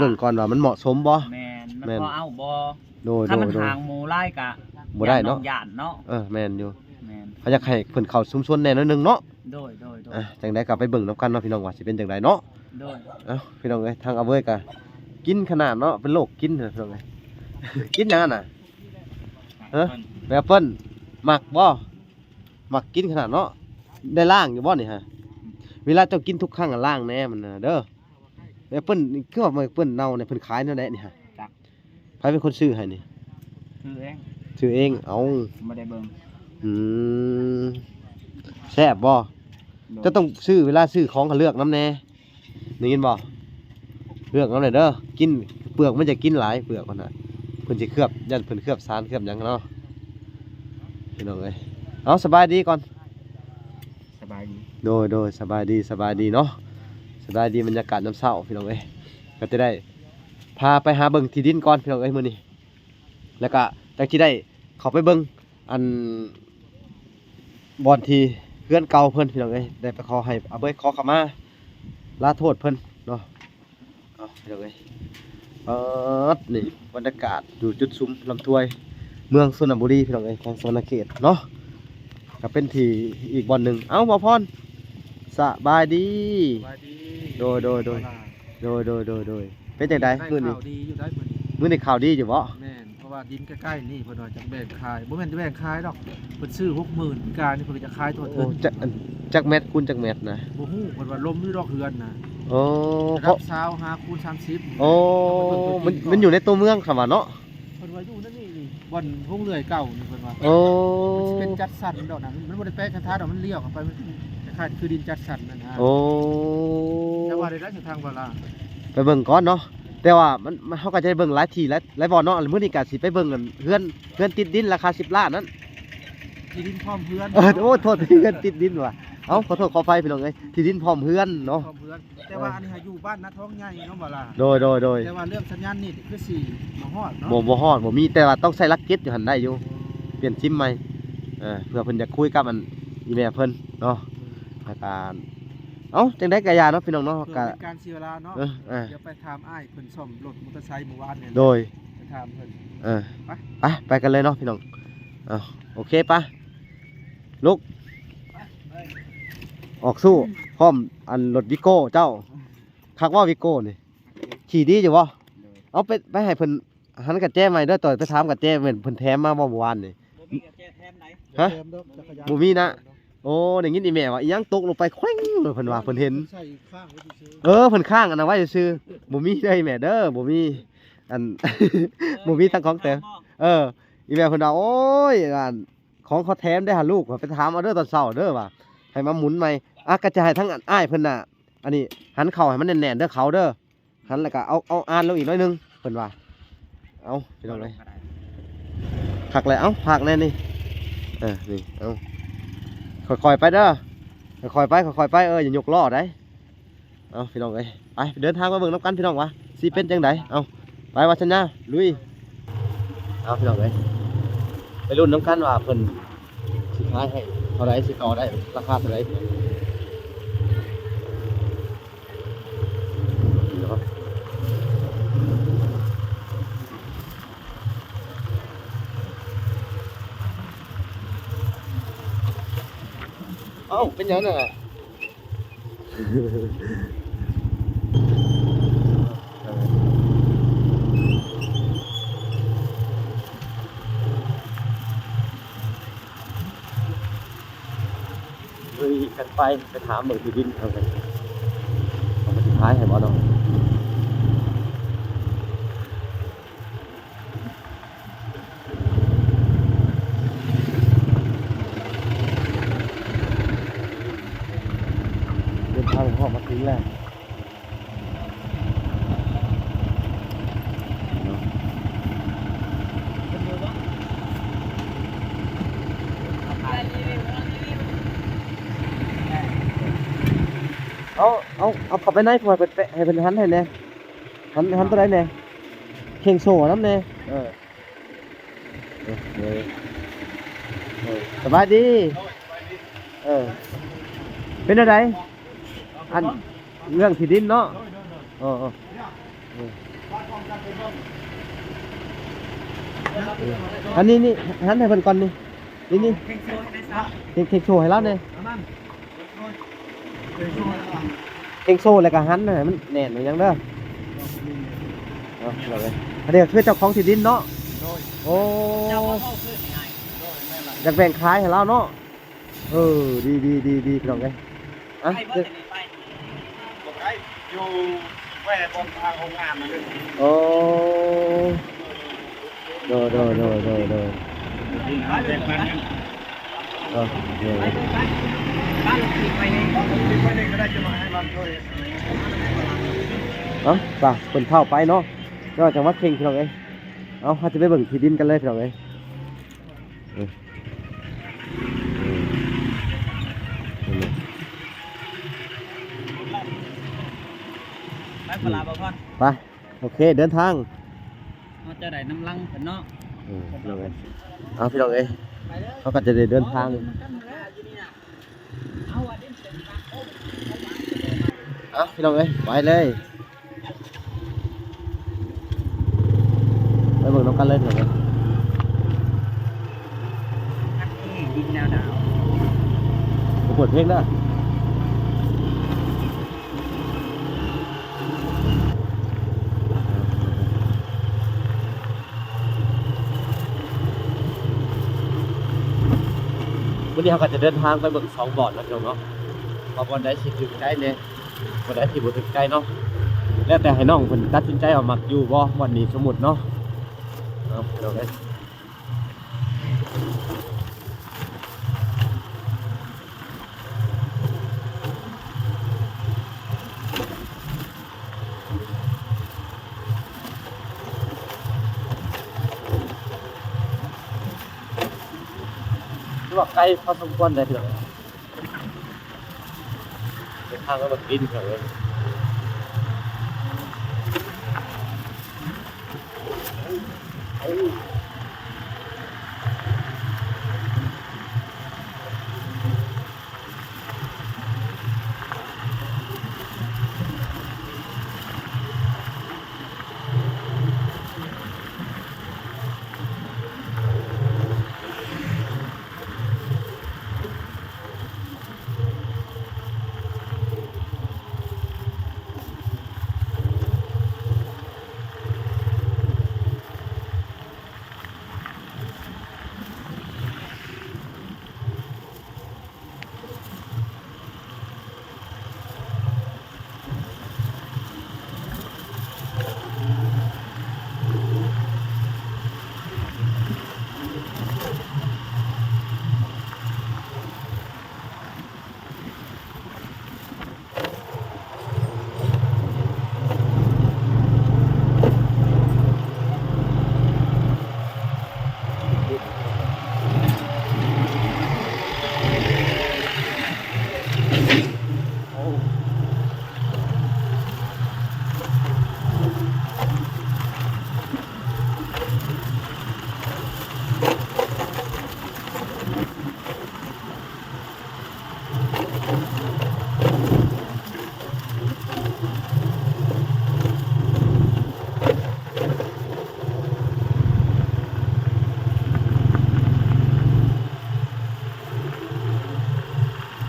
ເບິ່ງກ່ອນວ່າມັນເໝາະສົມບໍ່? ແມ່ນ ມັນ ແມ່ນ ພໍເອົາບໍ່? ໂດຍ ຄັນມັນ ໂດຍ ຫ່າງໝູ່ຫຼາຍກະ ບໍ່ໄດ້ເນາະ ຢ້ານນ້ອງຢ້ານເນາະ. ເອີ ແມ່ນຢູ່. ແມ່ນ ເຮົາຢາກໃຫ້ເພິ່ນເຂົ້າຊຸມຊົນແດ່ໜ້ອຍໜຶ່ງເນາະ. ໂດຍ ໂດຍ ໂດຍ. ອ່ະ ຈັ່ງໃດກໍໄປເບິ່ງນຳກັນເນາະພີ່ນ້ອງ ວ່າຊິເປັນຈັ່ງໃດເນາະ. ໂດຍ. ເອົ້າ ພີ່ນ້ອງເອີຍ ທາງອາເວີຍກໍກິນຂະໜາດເນາະ ເປັນໂລກກິນເນາະພີ່ນ້ອງເອີຍ. ກິນຫຍັງຫັ້ນນະ? ຮະ? ແອັບເປິ້ນ. ແອັບເປິ້ນ ມັກບໍ່? ມັກກິນຂະໜາດເນາະ. ໄດ້ລ້າງຢູ່ບໍ່ນີ້ຮະ? ເວລາເຈົ້າກິນທຸກຄັ້ງລ້າງແດ່ມັນນະເດີ. ແອັບເປິ້ນ ຄືວ່າແອັບເປິ້ນເນົ່ານີ້ ເພິ່ນຂາຍແນວໃດນີ້ຮະ? ຈັກ. ໃຜເປັນຄົນຊື້ໃຫ້ນີ້? ຊື້ເອງ. ຊື້ເອງ. ເອົ້າ ບໍ່ໄດ້ເບິ່ງ. ອືມ ແຊບບໍ່? ໂດຍ. ເຈົ້າຕ້ອງຊື້ ເວລາຊື້ຂອງກໍເລືອກນຳແດ່ ໄດ້ຍິນບໍ່? ເລືອກນຳແດ່ເດີ. ກິນເປືອກມັນ ຢ່າກິນຫຼາຍເປືອກມັນນະ ເພິ່ນຊິເຄືອບ ຢ້ານເພິ່ນເຄືອບສານເຄືອບຫຍັງເນາະ ພີ່ນ້ອງເອີຍ. ເອົາ ສະບາຍດີກ່ອນ. ສະບາຍດີ. ໂດຍ ໂດຍ ສະບາຍດີ ສະບາຍດີເນາະ. ສະບາຍດີ ບັນຍາກາດຍາມເຊົ້າ ພີ່ນ້ອງເອີຍ. ກໍຈະໄດ້ພາໄປຫາເບິ່ງທີ່ດິນກ່ອນ ພີ່ນ້ອງເອີຍ ມື້ນີ້ ແລ້ວກໍຈັກຊິໄດ້ເຂົ້າໄປເບິ່ງ ອັນ ບ່ອນທີ່ເຮືອນເກົ່າເພິ່ນ ພີ່ນ້ອງເອີຍ. ໄດ້ໄປຂໍໃຫ້ອາເບີຍຂໍຂະມາລາໂທດເພິ່ນເນາະ. ເອົາ ພີ່ນ້ອງເອີຍ ປາດ ນີ້ບັນຍາກາດຢູ່ຈຸດຊຸມລຳທວາຍ ເມືອງຊົນນະບູລີ ພີ່ນ້ອງເອີຍ ແຂວງສະຫວັນນະເຂດເນາະ. ກໍເປັນທີ່ອີກບ່ອນໜຶ່ງ. ເອົ້າ ບ່າວພອນ ສະບາຍດີ. ສະບາຍດີ. ໂດຍ ໂດຍ ໂດຍ. ໂດຍ ໂດຍ ໂດຍ ໂດຍ. ເປັນຈັ່ງໃດມື້ນີ້? ໄດ້ຂ່າວດີຢູ່ໄດ໋ມື້ນີ້. ມື້ນີ້ຂ່າວດີຢູ່ບໍ່? ແມ່ນ. ວ່າດິນໃກ້ໆນີ້ເພິ່ນວ່າຈະແບ່ງຂາຍ ບໍ່ແມ່ນຈະແບ່ງຂາຍດອກ ເພິ່ນຊື້ຫົກໝື່ນ ປີກາຍນີ້ເພິ່ນກໍຈະຂາຍໂຕເຖິງ. ໂອ້ ຈັກ ອັນ ຈັກແມັດຄູນຈັກແມັດນະ? ບໍ່ຮູ້ ເພິ່ນວ່າລົມຢູ່ດອກເຮືອນນະ. ໂອ້ ລະດັບຊາວຫ້າຄູນສາມສິບ. ໂອ້ ມັນ ມັນຢູ່ໃນຕົວເມືອງຄຳວ່າເນາະ. ເພິ່ນວ່າຢູ່ນັ້ນນີ້ ບ່ອນໂຮງເລື່ອຍເກົ່ານີ້ເພິ່ນວ່າ. ໂອ້ ມັນຊິເປັນຈັດສັນດອກນະ ມັນບໍ່ໄດ້ແປະກະທາດອກ ມັນລ້ຽວເຂົ້າໄປ ມັນເປັນຄ້າຍໆຄືດິນຈັດສັນນັ້ນນະ. ໂອ້ ແຕ່ວ່າໄດ້ໄດ້ທາງບາລາ ໄປເບິ່ງກ່ອນເນາະ. ແຕ່ວ່າມັນ ມັນ ເຮົາກໍຈະໄດ້ເບິ່ງຫຼາຍທີ່ ຫຼາຍ ຫຼາຍບ່ອນເນາະ. ມື້ນີ້ກໍຊິໄປເບິ່ງອັນເຮືອນ ເຮືອນຕິດດິນລາຄາສິບລ້ານນັ້ນ ທີ່ດິນພ້ອມເຮືອນ. ເອີ ໂອ້ ໂທດ ເຮືອນຕິດດິນວ່າ ເອົ້າ ຂໍໂທດຂໍອະໄພພີ່ນ້ອງເອີຍ ທີ່ດິນພ້ອມເຮືອນເນາະ ພ້ອມເຮືອນ. ແຕ່ວ່າອັນນີ້ຫາຢູ່ບ້ານນາທອງໃຫຍ່ເນາະ ບໍ່ລະ? ໂດຍ ໂດຍ ໂດຍ. ແຕ່ວ່າເລື່ອງສັນຍານເນັດຄືຊິບໍ່ຮອດເນາະ. ບໍ່ ບໍ່ຮອດ ບໍ່ມີ ແຕ່ວ່າຕ້ອງໃຊ້ຫຼັກເຈັດຢູ່ຫັ້ນໄດ້ຢູ່. ປ່ຽນຊິມໃໝ່ ເອີ ເພື່ອເພິ່ນຢາກຄຸຍກັບອັນອີ່ແມ່ເພິ່ນເນາະ. ອືມ ແລ້ວກະ ເອົ້າ ຈັ່ງໃດກໍຢ່າເນາະພີ່ນ້ອງເນາະ ເພື່ອບໍ່ເປັນການເສຍເວລາເນາະ. ເອີ ດຽວໄປຖາມອ້າຍເພິ່ນສ້ອມລົດມໍເຕີໄຊມື້ວານນີ້. ໂດຍ ໄປຖາມເພິ່ນ. ເອີ ໄປ ໄປ ໄປກັນເລີຍເນາະພີ່ນ້ອງ. ເອົ້າ ໂອເຄ ໄປ ລຸກ ອອກສູ້ ພ້ອມອັນລົດວີໂກ້ເຈົ້າ. ຄັກບໍ່ວີໂກ້ນີ້? ຂີ່ດີຢູ່ບໍ່? ໂດຍ ເອົາໄປ ໄປໃຫ້ເພິ່ນຫັນກະແຈໃໝ່ເດີ. ຕອນໄປຖາມກະແຈແມ່ນເພິ່ນແຖມມາບໍ່ມື້ວານນີ້? ບໍ່ມີກະແຈແຖມໃດ. ຮະ? ບໍ່ມີນະ. ໂອ້ ໄດ້ຍິນອີ່ແມ່ວ່າອີ່ຫຍັງຕົກລົງໄປແຂວ່ງເພິ່ນວ່າເພິ່ນເຫັນ. ເອີ ເພິ່ນຄ້າງອັນນັ້ນໄວ້ຊື່ໆ ບໍ່ມີເດີອີ່ແມ່ເດີ ບໍ່ມີ ອັນ ບໍ່ມີທັງຂອງແຖມ. ເອີ ອີ່ແມ່ເພິ່ນວ່າ ໂອ້ຍ ອັນ ຂອງເຂົາແຖມໄດ້ຫາລູກ ໄປຖາມເອົາເດີຕອນເຊົ້າເດີວ່າ ໃຫ້ມາໝູນໃໝ່. ອາ ກະຈະໃຫ້ທັງອ້າຍເພິ່ນນະ ອັນນີ້ຫັນເຂົ້າໃຫ້ມັນແໜ້ນໆເດີ ເຂົ້າເດີ ຫັນແລ້ວກະເອົາ ເອົາອ່ານລົງອີກໜ້ອຍໜຶ່ງ ເພິ່ນວ່າ. ເອົ້າ ພີ່ນ້ອງເອີຍ ຄັກແລ້ວ. ເອົ້າ ພາກແນ່ນີ້ ເອີ ນີ້ ເອົ້າ ຄ່ອຍໆໄປເດີ ຄ່ອຍໆໄປ ຄ່ອຍໆໄປ ເອີ ຢ່າຍົກລໍ້ໄດ. ເອົາ ພີ່ນ້ອງເອີຍ ໄປເດີນທາງໄປເບິ່ງນຳກັນພີ່ນ້ອງວ່າຊິເປັນຈັ່ງໃດ. ເອົາ ໄປວ່າສັນຍາ ລຸຍ. ເອົາ ພີ່ນ້ອງເອີຍ ໄປລຸ້ນນຳກັນວ່າເພິ່ນຊິຂາຍໃຫ້ເທົ່າໃດ ຊິຕໍ່ໄດ້ລາຄາເທົ່າໃດ. ເອົ້າ ເປັນຫຍັງນະ? ເອີ ກັນໄປ ໄປຖາມເບິ່ງທີ່ດິນເຂົາກັນ ເຂົາຊິຂາຍໃຫ້ບໍ່ເນາະ. ເດີນທາງເຮົາມາເຖິງແລ້ວ. ເອົາ ເອົາ ເອົາເຂົ້າໄປໃນ ເພື່ອເພິ່ນແປະໃຫ້ເພິ່ນຫັນໃຫ້ແດ່. ຫັນ ຫັນຕົວໃດແດ່? ເຄັ່ງໂສ້ນຳແດ່. ເອີ ເອີ ເອີ ເອີ ສະບາຍດີ. ເອີ ເປັນແນວໃດ ອັນ ເລື່ອງທີ່ດິນເນາະ? ເອີ ເອີ ເອີ ອັນນີ້ ນີ້ ຫັນໃຫ້ເພິ່ນກ່ອນນີ້ ນີ້ ນີ້ ເຄັ່ງ ເຄັ່ງໂສ້ໃຫ້ລາວແດ່. ເຄັ່ງໂສ້ແລ້ວກໍຫັນໃຫ້ມັນແໜ້ນຫຍັງເດີ. ເອົາ ເອົາເລີຍ ອັນນີ້ກໍຄືເຈົ້າຂອງທີ່ດິນເນາະ? ໂດຍ ໂອ້ ເຈົ້າເວົ້າເວົ້າຄືງ່າຍໆ ໂດຍ ແມ່ນລະ ຢາກແບ່ງຂາຍໃຫ້ລາວເນາະ? ເອີ ດີ ດີ ດີ ດີ ພີ່ນ້ອງເອີຍ. ອ່ະ ໄກບໍ່ແຕ່ນີ້ໄປ? ບໍ່ໄກ ຢູ່ແວ່ບ່ອນທາງໂຮງງານນັ້ນເດີ. ໂອ້ ໂດຍ ໂດຍ ໂດຍ ໂດຍ ໂດຍ ເອີ ໂດຍ ໄປເລີຍ ໄປ ບ້ານລະທີ່ໄປນີ້ ໄປນີ້ກໍໄດ້ ຈະມາໃຫ້ມັນໂດຍ ເອົ້າ ໄປ ເພິ່ນເຂົ້າໄປເນາະ ເຈົ້າຈັງຫວັດເຄັ່ງ ພີ່ນ້ອງເອີຍ. ເອົາ ເຮົາຈະໄປເບິ່ງທີ່ດິນກັນເລີຍ ພີ່ນ້ອງເອີຍ. ເອີ ເອີ ເອີ ໄປ ພະລາບໍ່ພອນ ໄປ. ໂອເຄ ເດີນທາງ ເຮົາຈະໄດ້ນຳຫຼັງເພິ່ນເນາະ. ເອີ ພີ່ນ້ອງເອີຍ ເອົາ ພີ່ນ້ອງເອີຍ ເຮົາກໍຈະໄດ້ເດີນທາງ. ເອົາ ພີ່ນ້ອງເອີຍ ໄປເລີຍ ໄປເບິ່ງນຳກັນເລີຍ ພີ່ນ້ອງເອີຍ. ຄັກແທ້ ດິນນາວດາວ ບໍ່ເປີດເພງເດີ. ເຮົາກໍຈະເດີນທາງໄປເບິ່ງສອງບ່ອນເນາະ ພີ່ນ້ອງເນາະ ວ່າບ່ອນໃດຊິຖືກໃຈແດ່ ບ່ອນໃດທີ່ບໍ່ຖືກໃຈເນາະ ແລ້ວແຕ່ໃຫ້ນ້ອງເພິ່ນຕັດສິນໃຈວ່າມັກຢູ່ບໍ່ບ່ອນນີ້ ສົມມຸດເນາະ ເອົາ ພີ່ນ້ອງເອີຍ. ຖືວ່າໄກພໍສົມຄວນເດ້ ພີ່ນ້ອງ. ເປັນທາງລົດດິນເຂົາເອີ້ນ.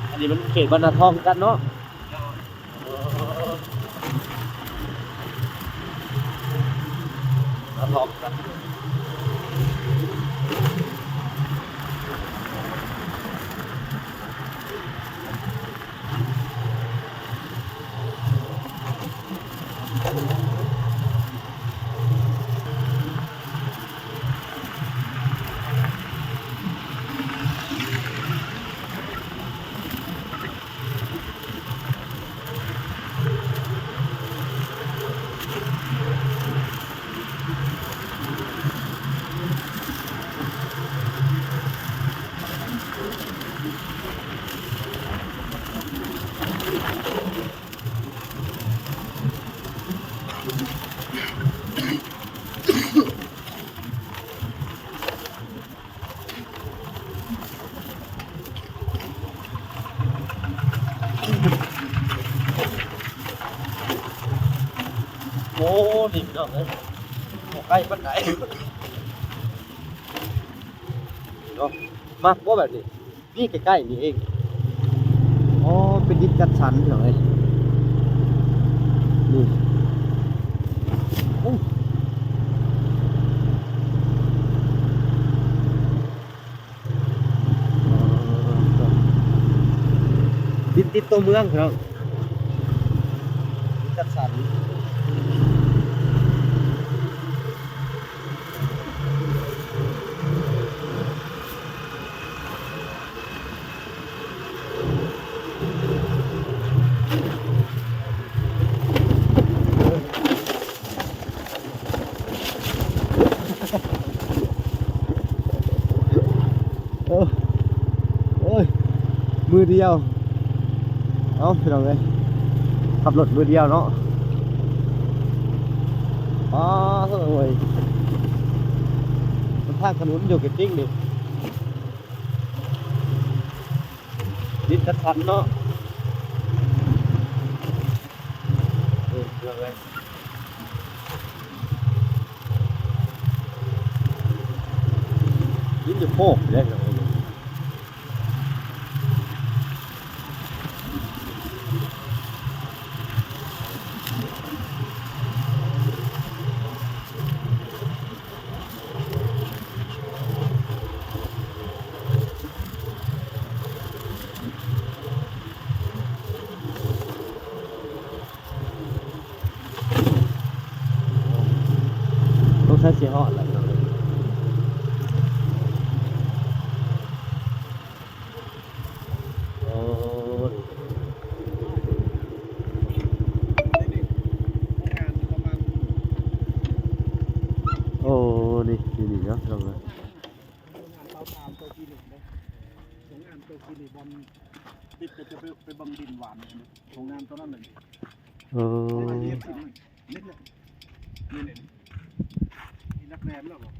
ອັນນີ້ມັນເຂດບ້ານນາທອງຄືກັນເນາະ. ມາພ້ອມກັນ. ໂອ້ ນີ້ພີ່ນ້ອງເອີຍ ບໍ່ໃກ້ປານໃດເນາະ. ມັກບໍ່ແບບນີ້? ນີ້ໃກ້ໆນີ້ເອງ. ອໍ ເປັນດິນຈັດສັນພີ່ນ້ອງເອີຍ ນີ້. ໂອ້ ດິນຕິດຕົວເມືອງພີ່ນ້ອງ ດິນຈັດສັນ. ໂອ້ ໂອ້ຍ ມື້ດຽວ. ເອົ້າ ພີ່ນ້ອງເອີຍ ຂັບລົດມື້ດຽວເນາະ. ອ້າ ໂອ້ຍ ມັນທາງຖະໜົນຢູ່ກະຕິງນີ້ ດິນຈັດສັນເນາະ. ເອີ ເອີ ດິນຢູ່ໂພກເດ້. ຊິຮອດແລ້ວເນາະ. ໂອ້ ໂອ້ ນີ້ ນີ້ ນີ້ເນາະ ພີ່ນ້ອງເອີຍ. ໂຮງງານຊາວສາມໂຕທີໜຶ່ງເດ້ ໂຮງງານໂຕທີໜຶ່ງ ບ່ອນຕິດກໍຈະໄປ ໄປເບິ່ງດິນຫວານ ໂຮງງານໂຕນັ້ນເລີຍ. ເອີ ນີ້ແຫຼະ ນີ້ແຫຼະ ນີ້ ນີ້ ນີ້ຫຼັກແຫຼມແລ້ວບໍ່?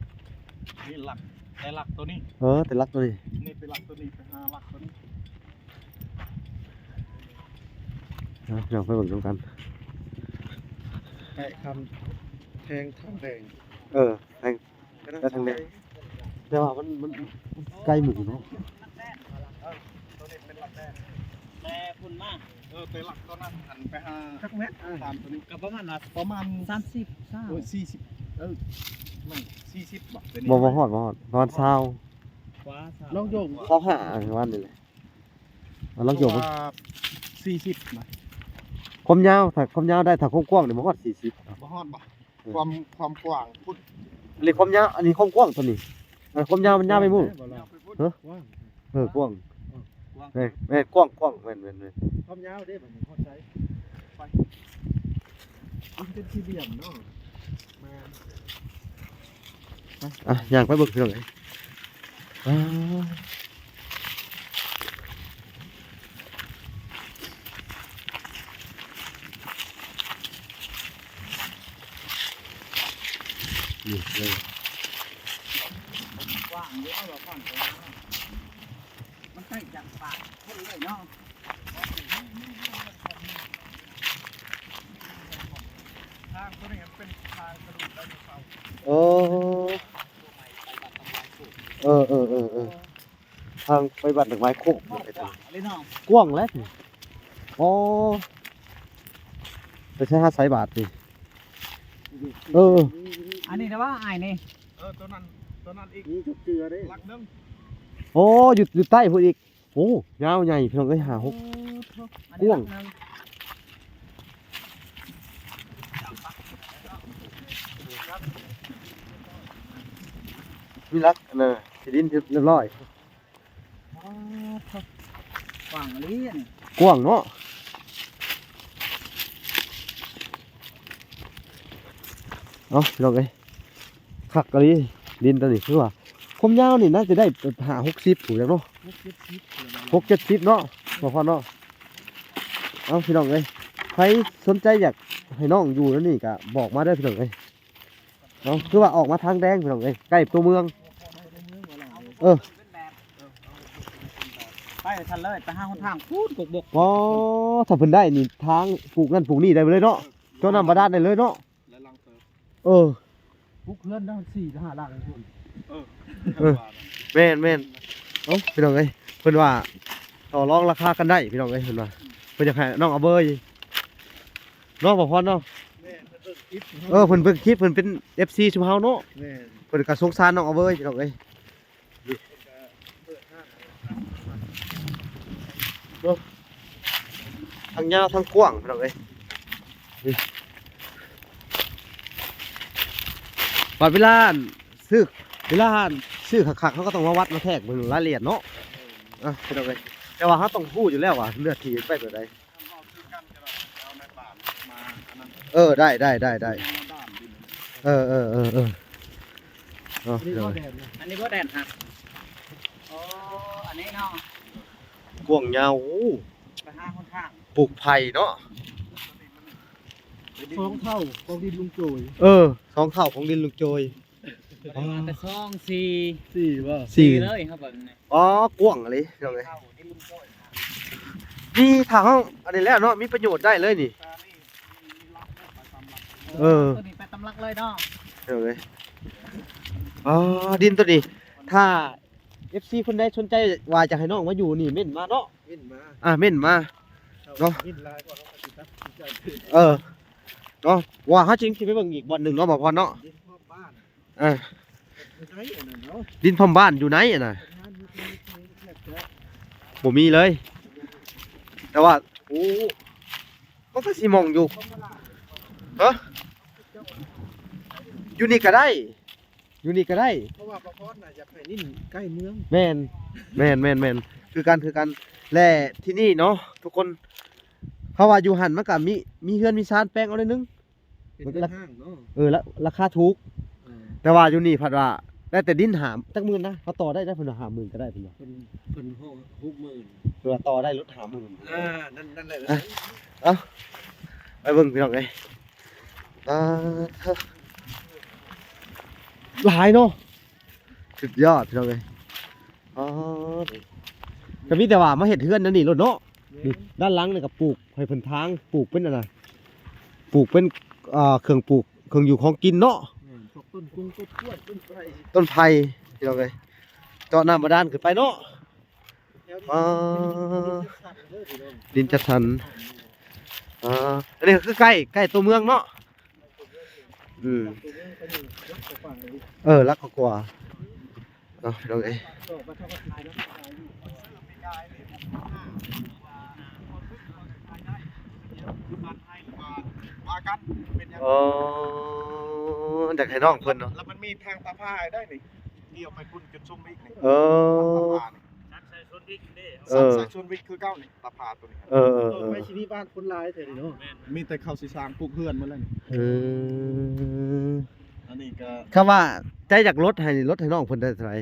ນີ້ຫຼັກ ແຕ່ຫຼັກໂຕນີ້ ເອີ ແຕ່ຫຼັກໂຕນີ້ ນີ້ໄປຫຼັກໂຕນີ້ ໄປຫາຫຼັກໂຕນີ້. ເອົາ ພີ່ນ້ອງໄປເບິ່ງນຳກັນ ແປະຄຳແທງທາງແດງ ເອີ ແທງ ແຕ່ທາງໃດ ແຕ່ວ່າມັນ ມັນ ມັນໄກໝູເນາະ. ແຕ່ພຸ້ນມາ ເອີ ແຕ່ຫຼັກຕອນນັ້ນຫັ້ນໄປຫາ ຈັກແມັດ ຕາມໂຕນີ້ ກໍປະມານວ່າ ປະມານສາມສິບ ຊາວ ໂອ້ຍ ສີ່ສິບ ເອີ ແມ່ນ ສີ່ສິບບໍ່? ບໍ່ ບໍ່ຮອດ ບໍ່ຮອດ ປະມານຊາວ ກວ່າຊາວ ລອງໂຍກ ຊາວຫ້າ ປະມານນີ້ແຫຼະ. ເອົາ ລອງໂຍກເບິ່ງ ເພາະວ່າສີ່ສິບນະ ຄວາມຍາວ ຖ້າຄວາມຍາວໄດ້ ຖ້າຄວາມກວ້າງນີ້ບໍ່ຮອດສີ່ສິບ ບໍ່ຮອດບໍ່? ເອີ ຄວາມ ຄວາມກວ້າງພຸ້ນ ອັນນີ້ຄວາມຍາວ ອັນນີ້ຄວາມກວ້າງຕົວນີ້ ເອີ ຄວາມຍາວມັນຍາວໄປໝູ່ ຍາວໄປພຸ້ນ ຮະ? ກວ້າງ ເອີ ກວ້າງ ເອີ ກວ້າງ ແມ່ນ ແມ່ນ ກວ້າງ ກວ້າງ ແມ່ນ ແມ່ນ ແມ່ນ ຄວາມຍາວເດ້ ບັດນີ້ຮອດໃສ ໄປ ມັນເປັນສີ່ຫຼ່ຽມເນາະ ແມ່ນ ໄປ ອ່ະ ຍ່າງໄປເບິ່ງ ພີ່ນ້ອງເອີຍ ອ່າ ນີ້ເລີຍ ກວ້າງຢູ່ເນາະ ກວ້າງ ມັນໃກ້ຈາກປາກຄົນເລີຍເນາະ ທາງໂຕນີ້ມັນເປັນທາງທະລຸໄດໂນເສົາ ໂອ້ ເອີ ເອີ ເອີ ເອີ ທາງໄປບ້ານດອກໄມ້ໂຄກ ກວ້າງແຫຼະ ອໍ ໄປໃສຫາໃສບາດນີ້ ເອີ ອັນນີ້ນະວ່າອ້າຍນີ້ ເອີ ໂຕນັ້ນ ໂຕນັ້ນອີກ ນີ້ຈັກເທື່ອເດ້ ຫຼັກໜຶ່ງ ໂອ້ ຢູ່ ຢູ່ໃຕ້ພຸ້ນອີກ ໂອ້ ຍາວໃຫຍ່ພີ່ນ້ອງເອີຍ ຫ້າຫົກ ກວ້າງ ມີຫຼັກອັນນ່າ ທີ່ດິນຮຽບຮ້ອຍ ອໍ ກວ້າງອີ່ຫຼີອັນນີ້ ກວ້າງເນາະ ເອົາ ພີ່ນ້ອງເອີຍ ຄັກອີ່ຫຼີ ດິນຕົວນີ້ຄືວ່າ ຄວາມຍາວນີ້ໜ້າຈະໄດ້ຫ້າຫົກສິບພຸ້ນແຫຼະເນາະ ຫົກເຈັດສິບ ຫົກເຈັດສິບເນາະ ບໍ່ພໍເນາະ ເອົາ ພີ່ນ້ອງເອີຍ ໃຜສົນໃຈຢາກໃຫ້ນ້ອງຢູ່ແນວນີ້ກະບອກມາເດີ ພີ່ນ້ອງເອີຍ ເນາະ ຄືວ່າອອກມາທາງແດງ ພີ່ນ້ອງເອີຍ ໃກ້ຕົວເມືອງ ເອີ ໄປຊັ້ນເລີຍ ໄປຫາຫົນທາງພຸ້ນກົກບົກ ອໍ ຖ້າເພິ່ນໄດ້ນີ້ ທາງປູກນັ້ນປູກນີ້ໄດ້ເລີຍເນາະ ເຈາະນ້ຳບາດານໄດ້ເລີຍເນາະ ເອີ ປຸກເຮືອນໄດ້ສີ່ຫ້າຫຼັງພຸ້ນ ເອີ ເອີ ແມ່ນໆ ເອົ້າ ພີ່ນ້ອງເອີຍ ເພິ່ນວ່າຕໍ່ລອງລາຄາກັນໄດ້ ພີ່ນ້ອງເອີຍ ເພິ່ນວ່າ ເພິ່ນຢາກໃຫ້ນ້ອງອາເບີຍ ເນາະ ບໍ່ພອນເນາະ ເອີ ເພິ່ນເບິ່ງຄລິບ ເພິ່ນເປັນເອັຟຊີຊຸມເຮົາເນາະ ແມ່ນ ເພິ່ນກໍສົງສານນ້ອງອາເບີຍ ພີ່ນ້ອງເອີຍ ເນາະ ທັງຍາວທັງກວ້າງ ພີ່ນ້ອງເອີຍ ນີ້ ບັດເວລາອັນຊື້ ເວລາອັນຊື້ຄັກໆ ເຮົາກໍຕ້ອງມາວັດມາແທກເບິ່ງລາຍລະອຽດເນາະ ອ່ະ ພີ່ນ້ອງເອີຍ ແຕ່ວ່າເຮົາຕ້ອງຮູ້ຢູ່ແລ້ວວ່າເນື້ອທີ່ໄປແບບໃດ ເອີ ໄດ້ ໄດ້ ໄດ້ ໄດ້ ເອີ ເອີ ເອີ ເອີ ເນາະ ອັນນີ້ບໍ່ແດນນະ ອັນນີ້ບໍ່ແດນຫັ້ນ ອໍ ອັນນີ້ເນາະ ກວ້າງຍາວ ໂອ້ ໄປຫາຫົນທາງ ປູກໄຜ່ເນາະ ສອງເທົ່າຂອງດິນລຸງໂຈຍ ເອີ ສອງເທົ່າຂອງດິນລຸງໂຈຍ ປະມານແຕ່ສອງ ສີ່ ສີ່ບໍ່ ສີ່ ສີ່ເລີຍ ເຮົາເບິ່ງນີ້ ອໍ ກວ້າງອີ່ຫຼີ ພີ່ນ້ອງເອີຍ ນີ້ຖ້າເຮົາອັນນີ້ແລ້ວເນາະ ມີປະໂຫຍດໄດ້ເລີຍນີ້ ເອີ ຕົວນີ້ໄປຕຳຫຼັກເລີຍເນາະ ເອີ ອໍ ດິນຕົວນີ້ ຖ້າເອັຟຊີຄົນໃດສົນໃຈວ່າຈະໃຫ້ນ້ອງມາຢູ່ນີ້ ເມັ້ນມາເນາະ ເມັ້ນມາ ອ່າ ເມັ້ນມາເນາະ ເມັ້ນຫຼາຍກວ່າເຮົາກໍຊິຕັດສິນໃຈ ເອີ ເນາະ ວ່າເຮົາຈຶ່ງຊິໄປເບິ່ງອີກບ່ອນໜຶ່ງເນາະ ບໍ່ພອນເນາະ ດິນພ້ອມບ້ານ ອ່າ ຢູ່ໃນອັນນັ້ນເນາະ ດິນພ້ອມບ້ານຢູ່ໃນອັນນ່ະ ບໍ່ມີເລີຍ ແຕ່ວ່າ ໂອ້ ມັນກໍຊິໝ່ອງຢູ່ ຮະ ຢູ່ນີ້ກໍໄດ້ ຢູ່ນີ້ກໍໄດ້ ເພາະວ່າປະພອນນະຢາກໃຫ້ຫຼິ້ນໃກ້ເມືອງ. ແມ່ນ ແມ່ນໆໆ ຄືກັນ ຄືກັນ. ແລະ ທີ່ນີ້ເນາະທຸກຄົນ ເພາະວ່າຢູ່ຫັ້ນມັນກໍມີ ມີເຮືອນມີຊານແປງເອົາໜ້ອຍໜຶ່ງ ເປັນເຮືອນຮ້າງເນາະ. ເອີ ລາ ລາຄາຖືກ. ເອີ ແຕ່ວ່າຢູ່ນີ້ພັດວ່າໄດ້ແຕ່ດິນຫ້າ ຈັກໝື່ນນະ ເຮົາຕໍ່ໄດ້ ໄດ້ເພິ່ນວ່າຫ້າໝື່ນກໍໄດ້ເພິ່ນວ່າ. ເພິ່ນ ເພິ່ນຮອດຫົກໝື່ນ ເພິ່ນວ່າຕໍ່ໄດ້ລົດຫ້າໝື່ນ. ອ່າ ນັ້ນ ນັ້ນແຫຼະ. ເອົ້າ ໄປເບິ່ງພີ່ນ້ອງເອີຍ. ອ່າ ຫຼາຍເນາະ ສຸດຍອດພີ່ນ້ອງເອີຍ. ອໍ ກໍມີແຕ່ວ່າມາເຮັດເຮືອນແນວນີ້ໂລດເນາະ. ນີ້ ດ້ານຫຼັງນີ້ກໍປູກໃຫ້ເພິ່ນທາງ ປູກເປັນອັນນະ ປູກເປັນ ອ່າ ເຄື່ອງປູກ ເຄື່ອງຢູ່ຂອງກິນເນາະ. ແມ່ນ ພວກຕົ້ນກຸງ ຕົ້ນກ້ວຍ ຕົ້ນໄຜ່ ຕົ້ນໄຜ່ພີ່ນ້ອງເອີຍ. ເຈາະນ້ຳບາດານຂຶ້ນໄປເນາະ. ແຖວນີ້ ອໍ ເປັນດິນຈັດສັນເດີພີ່ນ້ອງ ດິນຈັດສັນ. ອໍ ອັນນີ້ກໍຄືໃກ້ ໃກ້ຕົວເມືອງເນາະ. ອືມ ເອີ ຫຼັກກວ່າເນາະພີ່ນ້ອງເອີຍ. ອໍ ຢາກໃຫ້ນ້ອງເພິ່ນເນາະ ແລ້ວມັນມີທາງຕາພາຍໄດ້ນີ້ ລ້ຽວໄປພຸ້ນຈົນຊຸມອີກນີ້. ເອີ ຕາພາຍນີ້ ເອີ ໃສ່ສວນວິກຄືເກົ່ານີ້ ຕາພາໂຕນີ້. ເອີໆໆ ຕໍ່ໄປຊິມີບ້ານຄົນຫຼາຍແທ້ນີ້ເນາະ. ມີແຕ່ເຂົາຊິສ້າງປຸກເຮືອນໝົດແລ້ວນີ້. ເອີ ອັນນີ້ກໍ ຄຳວ່າໃຈຢາກລົດໃຫ້ນີ້ ລົດໃຫ້ນ້ອງເພິ່ນໄດ້ເທົ່າໃດ?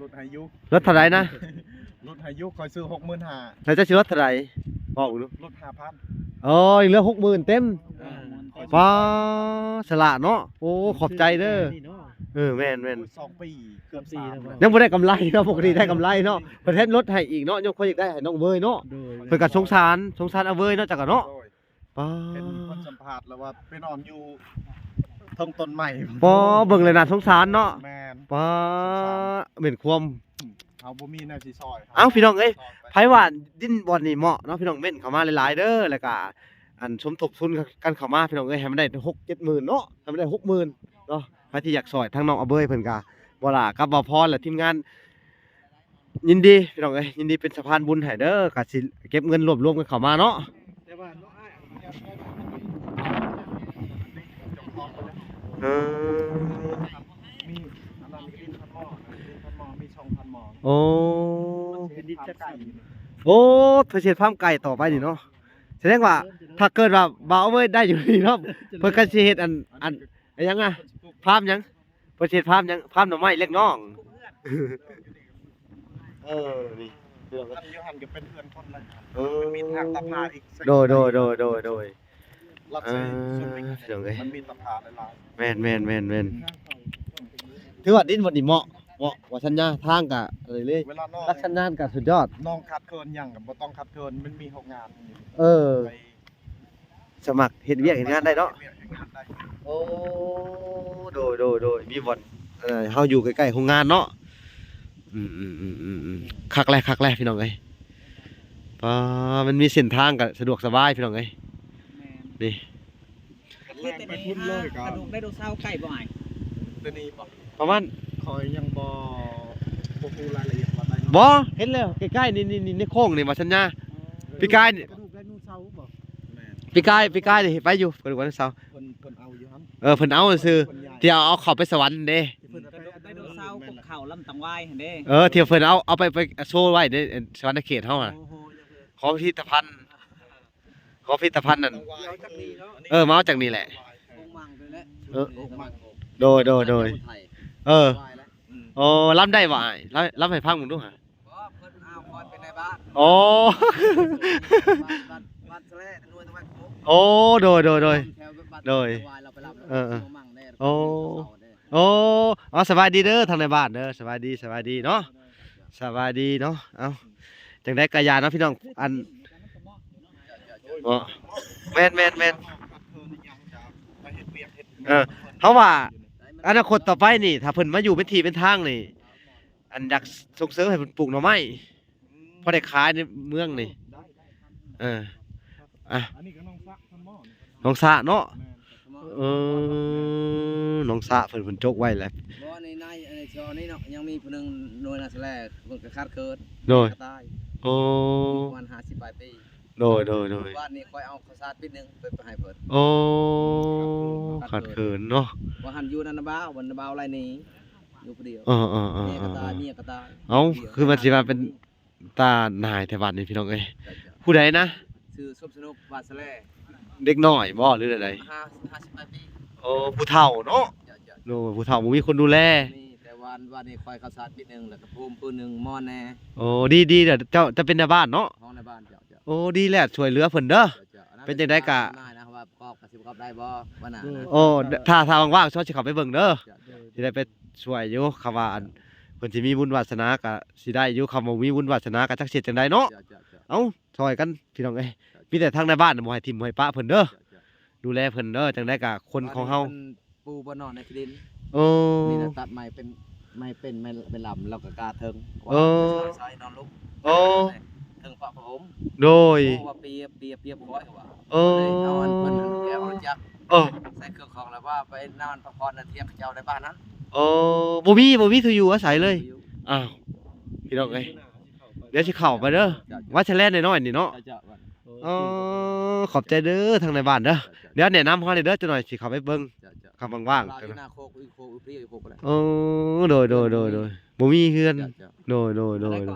ລົດໃຫ້ຢູ່. ລົດເທົ່າໃດນະ? ລົດໃຫ້ຢູ່ ຂ້ອຍຊື້ຫົກໝື່ນຫ້າ. ແລ້ວເຈົ້າຊິລົດເທົ່າໃດ? ເວົ້າເບິ່ງດູ. ລົດຫ້າພັນ. ໂອ້ຍ ເຫຼືອຫົກໝື່ນເຕັມ. ເອີ ຂ້ອຍຊື້ ປ້າ ສະຫຼາດເນາະ. ໂອ້ ຂອບໃຈເດີ. ເອີ ແມ່ນໆ ສອງປີ ເກືອບສາມແລ້ວ ຍັງບໍ່ໄດ້ກຳໄລເນາະ. ປົກກະຕິໄດ້ກຳໄລເນາະ ເພິ່ນແຖມລົດໃຫ້ອີກເນາະ. ຍ້ອນຂ້ອຍຢາກໄດ້ໃຫ້ນ້ອງເວີຍເນາະ. ໂດຍ ເພິ່ນກໍສົງສານ ສົງສານອາເວີຍເນາະ ຈັກກະເນາະ. ໂດຍ ປ້າ ເຫັນຄົນສຳພາດແລ້ວວ່າໄປນອນຢູ່ເທິງຕົ້ນໄມ້. ປ້າ ເບິ່ງແລ້ວໜ້າສົງສານເນາະ. ແມ່ນ ປ້າ ສົງສານ ເປັນຄວາມ ເຮົາບໍ່ມີແນວຊິຊ່ອຍ. ເອົ້າ ພີ່ນ້ອງເອີຍ ໃຜວ່າດິນບ່ອນນີ້ເໝາະເນາະ ພີ່ນ້ອງເມັ້ນເຂົ້າມາຫຼາຍໆເດີ. ແລ້ວກະ ອັນ ສົມທົບທຶນກັນເຂົ້າມາ ພີ່ນ້ອງເອີຍ ໃຫ້ມັນໄດ້ຫົກເຈັດໝື່ນເນາະ ໃຫ້ມັນໄດ້ຫົກໝື່ນເນາະ. ໃຜທີ່ຢາກຊ່ອຍທາງນ້ອງອາເວີຍເພິ່ນກະ ບໍ່ຫຼ້າກັບບ່າວພອນ ແລະ ທີມງານ ຍິນດີພີ່ນ້ອງເອີຍ ຍິນດີເປັນສະພານບຸນໃຫ້ເດີ. ກະຊິເກັບເງິນລວບລວມກັນເຂົ້າມາເນາະ. ແຕ່ວ່ານ້ອງອ້າຍ ເອີ ມີອັນນັ້ນ ດິນພັນໝໍ້ ດິນພັນໝໍ້ ມີສອງພັນໝໍ້. ໂອ້ ເຮັດຟາມໄກ່. ໂອ້ ເພິ່ນຊິເຮັດຟາມໄກ່ຕໍ່ໄປນີ້ເນາະ. ສະແດງວ່າຖ້າເກີດວ່າບ່າວເວີຍໄດ້ຢູ່ນີ້ເນາະ ເພິ່ນກໍຊິເຮັດອັນ ອັນ ອັນຫຍັງອະ ຟາມຫຍັງ ເພິ່ນຊິເຮັດຟາມຫຍັງ ຟາມໜໍ່ໄມ້ລ້ຽງນ້ອງ. ເອີ ນີ້ ອັນຢູ່ຫັ້ນກໍເປັນເຮືອນຄົນລະ. ເອີ ມັນມີທາງຕາພາອີກ. ໂດຍໆໆໆ ລັດເຊ ອ່າ ສ່ວນເລັກ ພີ່ນ້ອງເອີຍ ມັນມີຕາພາຫຼາຍໆ. ແມ່ນໆໆໆ ຖືວ່າດິນບ່ອນນີ້ເໝາະ ເໝາະວ່າສັນຍາ ທາງກະອັນນີ້ເລີຍ ເວລານ້ອງ ລັກສັນຍານກະສຸດຍອດ. ນ້ອງຂາດເຂີນຫຍັງກໍບໍ່ຕ້ອງຂາດເຂີນ ມັນມີໂຮງງານ. ເອີ ສະໝັກເຮັດວຽກເຮັດງານໄດ້ເນາະ. ໂອ້ ໂດຍໆໆ ມີບ່ອນ ເອີ ເຮົາຢູ່ໃກ້ໆໂຮງງານເນາະ. ອືມໆໆໆ ຄັກແຫຼະ ຄັກແຫຼະ ພີ່ນ້ອງເອີຍ. ປ້າ ມັນມີເສັ້ນທາງກໍສະດວກສະບາຍ ພີ່ນ້ອງເອີຍ. ແມ່ນ ນີ້ ຄືແຕ່ນີ້ ໄປພຸ້ນເລີຍກໍ ກະດູກໄດໂນເສົາໃກ້ບໍ່ອ້າຍ? ແຕ່ນີ້ບໍ່? ປະມານ ຂ້ອຍຍັງບໍ່ ບໍ່ຮູ້ລາຍລະອຽດວ່າໄດໂນ ບໍ່ ເຫັນແລ້ວໃກ້ໆ ນີ້ໆ ໃນໂຄ້ງນີ້ວ່າສັນຍາ. ອໍ ປີກາຍນີ້ ກະດູກໄດໂນເສົາບໍ່? ແມ່ນ ປີກາຍ ປີກາຍນີ້ໄປຢູ່ ກະດູກໄດໂນເສົາ. ເພິ່ນ ເພິ່ນເອົາຢູ່ຫັ້ນ. ເອີ ເພິ່ນເອົາຊື່ໆ ທີ່ເອົາ ເອົາເຂົ້າໄປສະຫວັນເດ້. ເພິ່ນໄປ ໄດໂນເສົາ ເອີ ແມ່ນແຫຼະ ກົກເຂົ້າລຳຕັງຫວາຍຫັ້ນເດ້. ເອີ ທີ່ເພິ່ນເອົາ ເອົາໄປ ໄປໂຊໄວ້ໃນສະຫວັນນະເຂດເຮົາຫັ້ນ. ໂອ້ໂຫ ຂອງພິພິທະພັນ ຂອງພິພິທະພັນນັ້ນ. ເອົາຈາກນີ້ເນາະ. ເອີ ມາເອົາຈາກນີ້ແຫຼະ. ໂກງມັງໄປແລ້ວ. ເອີ ໂກງມັງ. ໂດຍໆໆ ເອີ ສະຫວັນນະເຂດໄທ. ອໍ ລຳໄດ້ບໍ່ອ້າຍ? ລຳ ລຳໃຫ້ຟັງເບິ່ງດູຫາ. ບໍ່ ເພິ່ນເອົາຂ້ອຍເປັນນາຍບ້ານ. ອໍ ບ້ານ ບ້ານ ບ້ານສະແລ ໜ່ວຍຕະວັນຕົກ. ໂອ້ ໂດຍໆໆ ແຖວບ້ານ ໂດຍ ຕະວາຍ ລາວໄປລຳ. ເອີໆ ໂອ້ ໂອ້ ເອົາ ສະບາຍດີເດີ ທາງໃນບ້ານເດີ. ສະບາຍດີ ສະບາຍດີເນາະ ສະບາຍດີເນາະ. ເອົ້າ ຈັ່ງໃດກໍຢ່າເນາະພີ່ນ້ອງ ອັນ ເນາະ ແມ່ນໆໆ ເອີ ເຮົາວ່າອະນາຄົດຕໍ່ໄປນີ້ ຖ້າເພິ່ນມາຢູ່ເປັນທີ່ເປັນທາງນີ້ ອັນ ຢາກສົ່ງເສີມໃຫ້ເພິ່ນປູກໜໍ່ໄມ້ ອືມ ພໍໄດ້ຂາຍໃນເມືອງນີ້. ເອີ ອ່ະ ອັນນີ້ກໍໜອງສະ ໜອງສະເນາະ. ແມ່ນ ເອີ ໜອງສະເພິ່ນ ເພິ່ນຈົກໄວ້ແຫຼະ. ບໍ່ ໃນ ໃນ ໃນຊອນີ້ເນາະ ຍັງມີຜູ້ໜຶ່ງໜ່ວຍນາສະແລ ເພິ່ນກໍຂາດເຂີນ. ໂດຍ ຕາຍ. ໂອ້ ປະມານຫ້າສິບປາຍປີ. ໂດຍໆໆ ວານນີ້ຂ້ອຍເອົາເຂົ້າສານປິດໜຶ່ງໄປ ໄປໃຫ້ເພິ່ນ. ໂອ້ ຂາດເຂີນເນາະ. ວ່າຫັ້ນຢູ່ນຳນ້າບ່າວ ວັນນ້າບ່າວໄລ່ໜີ. ຢູ່ຜູ້ດຽວ ເອີໆໆໆ ເມຍກໍຕາຍ ເມຍກໍຕາຍ ເອົ້າ ຢູ່ຜູ້ດຽວ ຄືມັນຊິວ່າເປັນຕາໜ່າຍແທ້ບາດນີ້ ພີ່ນ້ອງເອີຍ. ເຈົ້າໆ ຜູ້ໃດນະ? ຊື່ສົມສະໜຸກ ວາດສະແລ. ເດັກນ້ອຍບໍ່ ຫຼືໃດ? ຫ້າ ຫ້າສິບປາຍປີ. ໂອ້ ຜູ້ເຖົ້າເນາະ. ເຈົ້າໆ ໂດຍ ຜູ້ເຖົ້າບໍ່ມີຄົນດູແລ. ມີ ແຕ່ວ່າ ວ່ານີ້ຂ້ອຍເຂົ້າສານປີໜຶ່ງ ແລ້ວກໍພູມປີໜຶ່ງ ໝໍແດ່. ໂອ້ ດີໆ ເຈົ້າຈະເປັນນາຍບ້ານເນາະ? ຫ້ອງນາຍບ້ານ. ເຈົ້າໆ ໂອ້ ດີແຫຼະ ຊ່ວຍເຫຼືອເພິ່ນເດີ. ເຈົ້າໆ ເປັນຈັ່ງໃດກະ ນາຍບ້ານນະ ວ່າປະກອບ ປະກອບໄດ້ບໍ່ ວ່ານະ? ໂອ້ ຖ້າ ຖ້າວ່າງໆ ຊອຍຊິເຂົ້າໄປເບິ່ງເດີ. ເຈົ້າໆ ຊິໄດ້ໄປຊ່ວຍຢູ່ ຄຳວ່າອັນ ເພິ່ນຊິມີບຸນວາສະໜາກະຊິໄດ້ຢູ່ ຄຳວ່າບໍ່ມີບຸນວາສະໜາກະຈັກຊິເຮັດຈັ່ງໃດເນາະ. ເຈົ້າໆ ເອົ້າ ຊ່ອຍກັນພີ່ນ້ອງເອີຍ. ເຈົ້າໆ ມີແຕ່ທາງນາຍບ້ານບໍ່ໃຫ້ຖິ້ມໃຫ້ປະເພິ່ນເດີ. ເຈົ້າໆ ດູແລເພິ່ນເດີ ຈັ່ງໃດກະຄົນຂອງເຮົາ ເພິ່ນປູບໍ່ນອນໃນທີ່ດິນ. ໂອ້ ນີ້ນະ ຕັດໄມ້ເປັນ ໄມ້ເປັນ ໄມ້ ໄມ້ລຳ ແລ້ວກໍກາເທິງ. ໂອ້ ໃສ່ນອນຫຼຸກ. ໂອ້ ເທິງປະພະອົມ. ໂດຍ ໂອ້ ວ່າປຽບ ປຽບ ປຽບຄອຍວ່າ. ໂອ້ ເອົາອັນເພິ່ນອັນແກ້ວຈັກ ເອີ ໃສ່ເຄື່ອງຂອງ ແລ້ວວ່າໄປນອນພັກຜ່ອນນະ ທຽງເຂົາເຈົ້າໃນບ້ານນັ້ນ. ໂອ້ ບໍ່ມີ ບໍ່ມີທີ່ຢູ່ອາໄສເລີຍ. ບໍ່ມີທີ່ຢູ່. ອ້າວ ພີ່ນ້ອງເອີຍ ດຽວຊິເຂົ້າໄປເດີ ເຈົ້າໆ ວັດຊະແລນນ້ອຍໆນີ້ເນາະ. ເຈົ້າໆ ອໍ ຂອບໃຈເດີທາງໃນບ້ານເດີ. ເຈົ້າໆ ດຽວແນະນຳເຮົາແດ່ເດີ ຈັກໜ່ອຍຊິເຂົ້າໄປເບິ່ງ. ເຈົ້າໆ ຄຳວ່າງໆ ຢູ່ໜ້າໂຄກ ຢູ່ໂຄກ ຢູ່ພີ້ ຢູ່ໂຄກກໍໄດ້. ໂອ້ ໂດຍໆໆໆ ບໍ່ມີເຮືອນ. ເຈົ້າໆ ໂດຍໆໆ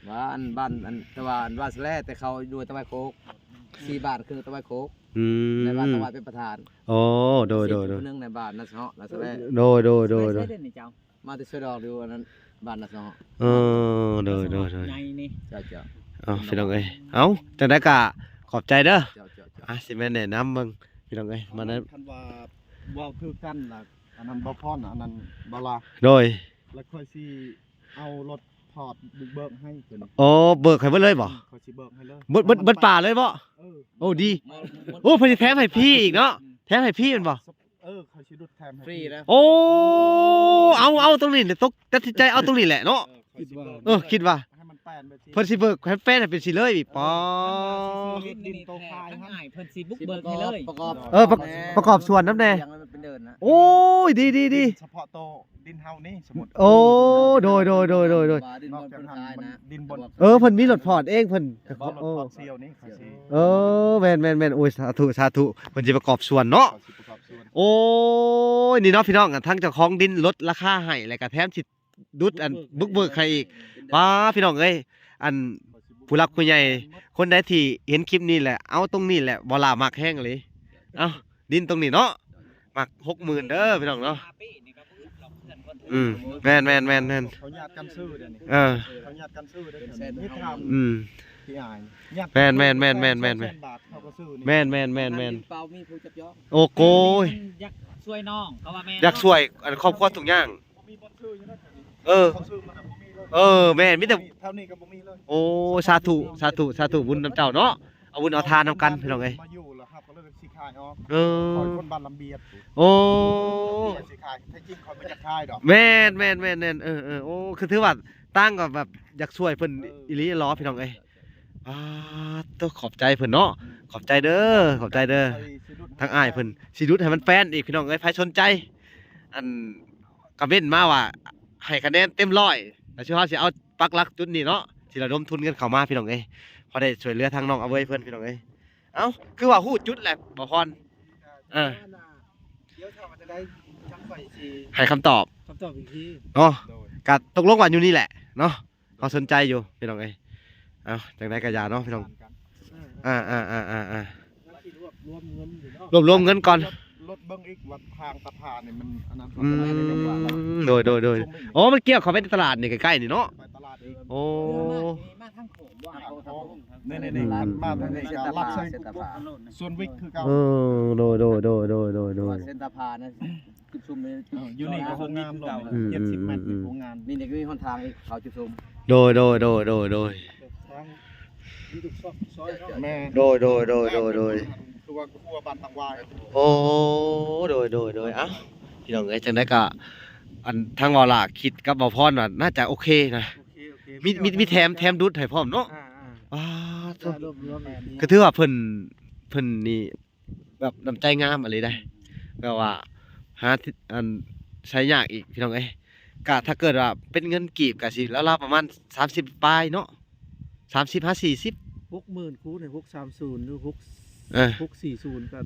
ໆ ວ່າອັນບ້ານ ອັນ ແຕ່ວ່າອັນບ້ານສະແລ ແຕ່ເຂົາຢູ່ຕະໄວໂຄກ ສີ່ບ້ານຄືຕະໄວໂຄກ. ອືມ ໃນບ້ານຕະໄວເປັນປະທານ. ໂອ້ ໂດຍໆໆ ຜູ້ໜຶ່ງໃນບ້ານນະເຊາະ ນະສະແລ. ໂດຍໆໆໆ ໃສເດ້ນີ້ເຈົ້າ? ມາແຕ່ສະດອກຢູ່ອັນນັ້ນ ບ້ານນາຊອ. ເອີ ໂດຍໆໆ ໃຫຍ່ນີ້. ເຈົ້າໆ ເອົ້າ ພີ່ນ້ອງເອີຍ ເອົ້າ ຈັ່ງໃດກະຂອບໃຈເດີ. ເຈົ້າໆ ອ່າ ຊິແມ່ນແນະນຳເບິ່ງ ພີ່ນ້ອງເອີຍ ມານັ້ນ. ຄັນວ່າເວົ້າຖືກກັນລະ ອັນນັ້ນບໍ່ພອນ ອັນນັ້ນບໍ່ລະ. ໂດຍ ລະຂ້ອຍຊິເອົາລົດພອດບຸກເບີກໃຫ້ເພິ່ນ. ໂອ້ ເບີກໃຫ້ເບິດເລີຍບໍ່? ຂ້ອຍຊິເບີກໃຫ້ເລີຍ. ເບິດ ເບິດ ເບິດປ່າເລີຍບໍ່? ເອີ ໂອ້ ດີ. ໂອ້ ເພິ່ນຊິແຖມໃຫ້ຟຣີອີກເນາະ ແຖມໃຫ້ຟຣີແມ່ນບໍ່? ເອີ ຂ້ອຍຊິດຸດແຖມໃຫ້ຟຣີນະ. ໂອ້ ເອົາ ເອົາຕົງນີ້ແຫຼະ ຕົກ ຕັດສິນໃຈເອົາຕົງນີ້ແຫຼະເນາະ. ເອີ ຄິດວ່າ ເອີ ຄິດວ່າໃຫ້ມັນແປນໄປຊິ ເພິ່ນຊິເບີກໃຫ້ແປນໃຫ້ເປັນຊິເລີຍ. ອໍ ດິນໂຕຄາຍຫັ້ນ ອ້າຍເພິ່ນຊິບຸກເບີກໃຫ້ເລີຍ. ເອີ ປະກອບ ປະກອບສ່ວນນຳແດ່. ໂອ້ຍ ດີໆໆ ສະເພາະໂຕ ດິນເຮົານີ້ ສົມມຸດ. ໂອ້ ໂດຍໆໆໆ ດິນບ່ອນເພິ່ນຂາຍນະ ດິນບ່ອນ ເອີ ເພິ່ນມີລົດພອດເອງເພິ່ນ. ເອີ ແມ່ນໆໆ ໂອ້ຍ ສາທຸ ສາທຸ ເພິ່ນຊິປະກອບສ່ວນເນາະ. ໂອ້ຍ ນີ້ເນາະ ພີ່ນ້ອງ ທາງເຈົ້າຂອງດິນລົດລາຄາໃຫ້ ແລ້ວກະແຖມຊິດຸດອັນບຸກເບີກໃຫ້ອີກ. ປ້າ ພີ່ນ້ອງເອີຍ ອັນຜູ້ຫຼັກຜູ້ໃຫຍ່ຄົນໃດທີ່ເຫັນຄລິບນີ້ແຫຼະ ເອົາຕົງນີ້ແຫຼະ ບໍ່ຫຼ້າມັກແຮງອີ່ຫຼີ. ເອົ້າ ດິນຕົງນີ້ເນາະ ມັກຫົກໝື່ນເດີພີ່ນ້ອງເນາະ. ອືມ ແມ່ນໆໆໆ ເຂົາຍາດກັນຊື້ເດ້ນີ້. ເອີ ເຂົາຍາດກັນຊື້ເດ້ນີ້. ອືມ ແມ່ນໆໆໆໆ ແມ່ນໆໆໆ ແມ່ນໆໆໆ ໂອ້ໂກຍ ຢາກຊ່ວຍນ້ອງ ເຂົາວ່າແມ່ນ ຢາກຊ່ວຍ ອັນ ຄອບຄົວທຸກຢ່າງ. ເອີ ເອີ ແມ່ນ ມີແຕ່ ແຖວນີ້ກໍບໍ່ມີເລີຍ. ໂອ້ ສາທຸ ສາທຸ ສາທຸ ບຸນນຳເຈົ້າເນາະ ເອົາບຸນເອົາທານນຳກັນ ພີ່ນ້ອງເອີຍ. ມາຢູ່ແລ້ວເຮົາກໍເລີຍຊິຂາຍອອກ. ເອີ ຂ້ອຍຄົນບ້ານລຳບຽດ. ໂອ້ ຂ້ອຍຊິຂາຍ ແທ້ຈິງຂ້ອຍບໍ່ຢາກຂາຍດອກ. ແມ່ນໆໆໆ ເອີໆ ໂອ້ ຄືຖືວ່າຕ່າງກໍແບບຢາກຊ່ວຍເພິ່ນ ເອີ ອີ່ຫຼີຫຼໍ ພີ່ນ້ອງເອີຍ. ປາດໂທ້ ຂອບໃຈເພິ່ນເນາະ ຂອບໃຈເດີ ຂອບໃຈເດີ. ທາງອ້າຍເພິ່ນຊິດຸດໃຫ້ມັນແປນອີກ ພີ່ນ້ອງເອີຍ. ໃຜສົນໃຈ ອັນ ກະເມັ້ນມາວ່າໃຫ້ຄະແນນເຕັມຮ້ອຍ ແລ້ວຊຸມເຮົາຊິເອົາປັກຫຼັກຈຸດນີ້ເນາະ ຊິລະດົມທຶນກັນເຂົ້າມາ ພີ່ນ້ອງເອີຍ ພໍໄດ້ຊ່ວຍເຫຼືອທາງນ້ອງອາເວີຍເພິ່ນ ພີ່ນ້ອງເອີຍ. ເອົ້າ ຄືວ່າຮູ້ຈຸດແລ້ວບໍ່ພອນ. ເອີ ດຽວຖ້າວ່າຈະໄດ້ ທາງຂ້ອຍຊິໃຫ້ຄຳຕອບ ຄຳຕອບອີກທີເນາະ. ໂດຍ ກະຕົກລົງວ່າຢູ່ນີ້ແຫຼະເນາະ ເຮົາສົນໃຈຢູ່ ພີ່ນ້ອງເອີຍ. ເອົ້າ ຈັ່ງໃດກໍຢ່າເນາະ ພີ່ນ້ອງ. ເອີ ອ່າໆໆໆໆ ລວບລວມເງິນຢູ່ເນາະ ລວບລວມເງິນກ່ອນ. ລົດເບິ່ງອີກວ່າທາງຕາຜານີ້ມັນອັນນັ້ນ. ອືມ ໂດຍໆໆ ອໍ ມັນກ່ຽວເຂົ້າໄປຕະຫຼາດນີ້ໃກ້ໆນີ້ເນາະ. ໄປຕະຫຼາດອີກ. ໂອ້ ມາທາງໂຂງບໍ່? ທາງໂຂງ ນີ້ໆໆ ມາທາງນີ້ກໍລັດໃສ່ສວນວິກຄືເກົ່າ. ເອີ ໂດຍໆໆໆໆ ເສັ້ນຕາຜານະ ຈຸດຊຸມນີ້. ເອີ ຢູ່ນີ້ກໍໂຮງງານລົງ ອືມ ເຈັດສິບແມັດ ໂຮງງານ. ນີ້ກໍມີຫົນທາງອີກ ເຂົາຈຸດຊຸມ. ໂດຍໆໆໆໆ ແມ່ນ ໂດຍໆໆໆໆ ຄືວ່າຄົວບ້ານຕັງວາຍ. ໂອ້ ໂດຍໆໆ ເອົ້າ ພີ່ນ້ອງເອີຍ ຈັ່ງໃດກໍ ອັນ ທາງເວົ້າຫຼ້າຄິດກັບເວົ້າພອນວ່າໜ້າຈະໂອເຄນະ. ໂອເຄ ໂອເຄ ມີ ມີ ມີແຖມ ແຖມດຸດໃຫ້ພ້ອມເນາະ. ອ່າໆ ປາດໂທ້ ລວມໆ ກໍຖືວ່າເພິ່ນ ເພິ່ນນີ້ ແບບນ້ຳໃຈງາມອີ່ຫຼີໃດ໋ ແບບວ່າຫາ ອັນ ໃຊ້ຍາກອີກ ພີ່ນ້ອງເອີຍ. ກະຖ້າເກີດວ່າເປັນເງິນກີບກະຊິລາວໆປະມານສາມສິບປາຍເນາະ ສາມສິບຫາສີ່ສິບ. ຫົກໝື່ນຄູນໃຫ້ຫົກສາມສູນ ຫຼື ຫົກ ເອີ ຫົກສີ່ສູນ ກະ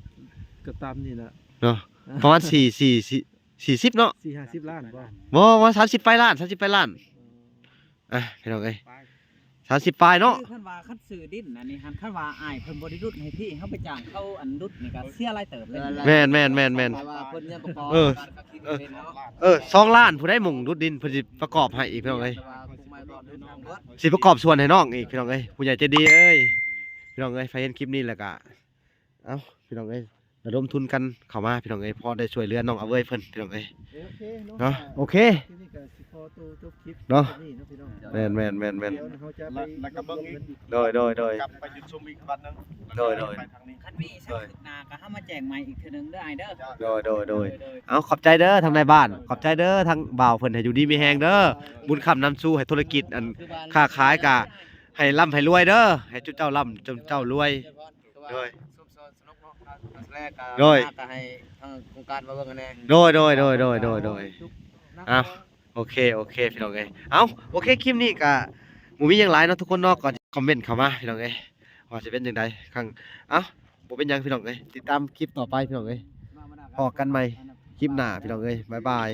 ກະຕາມນີ້ແຫຼະເນາະ ປະມານສີ່ ສີ່ ສີ່ ສີ່ສິບເນາະ ສີ່ຫ້າສິບລ້ານບໍ່ ບໍ່ ບໍ່ ສາມສິບປາຍລ້ານ ສາມສິບປາຍລ້ານ ອ່ະ ພີ່ນ້ອງເອີຍ ສາມສິບປາຍເນາະ ຄືຄັນວ່າ ຄັນຊື້ດິນອັນນີ້ຫັ້ນ ຄັນວ່າອ້າຍເພິ່ນບໍ່ໄດ້ຫຼຸດໃຫ້ທີ່ ເຮົາໄປຈ້າງເຂົາອັນຫຼຸດນີ້ກໍເສຍຫຼາຍເຕີບເລີຍ ແມ່ນໆໆໆ ແຕ່ວ່າເພິ່ນຍັງປະກອບ ເອີ ການເຮັດເນາະ ເອີ ສອງລ້ານ ຜູ້ໃດມຸງຫຼຸດດິນ ເພິ່ນຊິປະກອບໃຫ້ອີກ ພີ່ນ້ອງເອີຍ ແຕ່ວ່າຜູ້ໃໝ່ກໍຫຼຸດນ້ອງເບິດ ຊິປະກອບສ່ວນໃຫ້ນ້ອງອີກ ພີ່ນ້ອງເອີຍ ຜູ້ໃຫຍ່ໃຈດີເອີຍ ພີ່ນ້ອງເອີຍ ໃຜເຫັນຄລິບນີ້ແລ້ວກໍ ເອົ້າ ພີ່ນ້ອງເອີຍ ລະດົມທຶນກັນເຂົ້າມາ ພີ່ນ້ອງເອີຍ ພໍໄດ້ຊ່ວຍເຫຼືອນ້ອງອາເວີຍເພິ່ນ ພີ່ນ້ອງເອີຍ ໂອເຄເນາະ ເນາະ ໂອເຄ ຄລິບນີ້ກໍຊິຂໍຕົວຈົບຄລິບ ເນາະ ແມ່ນໆໆໆ ແລ້ວເຮົາຈະໄປ ແລ້ວກໍເບິ່ງອີກ ໂດຍໆໆ ກັບໄປຈຸດຊຸມອີກວັດໜຶ່ງ ໂດຍໆ ໄປທາງນີ້ ຄັນມີຫຍັງຄືບໜ້າກໍເຮົາມາແຈ້ງໃໝ່ອີກເທື່ອໜຶ່ງເດີອ້າຍເດີ ໂດຍໆໆ ໂດຍໆ ເອົາ ຂອບໃຈເດີທາງນາຍບ້ານ ຂອບໃຈເດີທາງບ່າວເພິ່ນ ໃຫ້ຢູ່ດີມີແຮງເດີ ບຸນຄ້ຳນຳສູ່ ໃຫ້ທຸລະກິດອັນຄ້າຂາຍກະໃຫ້ລ່ຳໃຫ້ລວຍເດີ ໃຫ້ຈຸເຈົ້າລ່ຳຈຸເຈົ້າລວຍ ໂດຍ ໂດຍ ກໍໃຫ້ທາງໂຄງການມາເບິ່ງແດ່ ໂດຍໆໆໆໆ ເອົ້າ ໂອເຄ ໂອເຄ ພີ່ນ້ອງເອີຍ ເອົ້າ ໂອເຄ ຄລິບນີ້ກໍບໍ່ມີຫຍັງຫຼາຍເນາະ ທຸກຄົນເນາະ ກໍຄອມເມັນເຂົ້າມາ ພີ່ນ້ອງເອີຍ ວ່າຊິເປັນຈັ່ງໃດ ຄັງ ເອົ້າ ບໍ່ເປັນຫຍັງ ພີ່ນ້ອງເອີຍ ຕິດຕາມຄລິບຕໍ່ໄປ ພີ່ນ້ອງເອີຍ ພໍ້ກັນໃໝ່ຄລິບໜ້າ ພີ່ນ້ອງເອີຍ ບາຍບາຍ.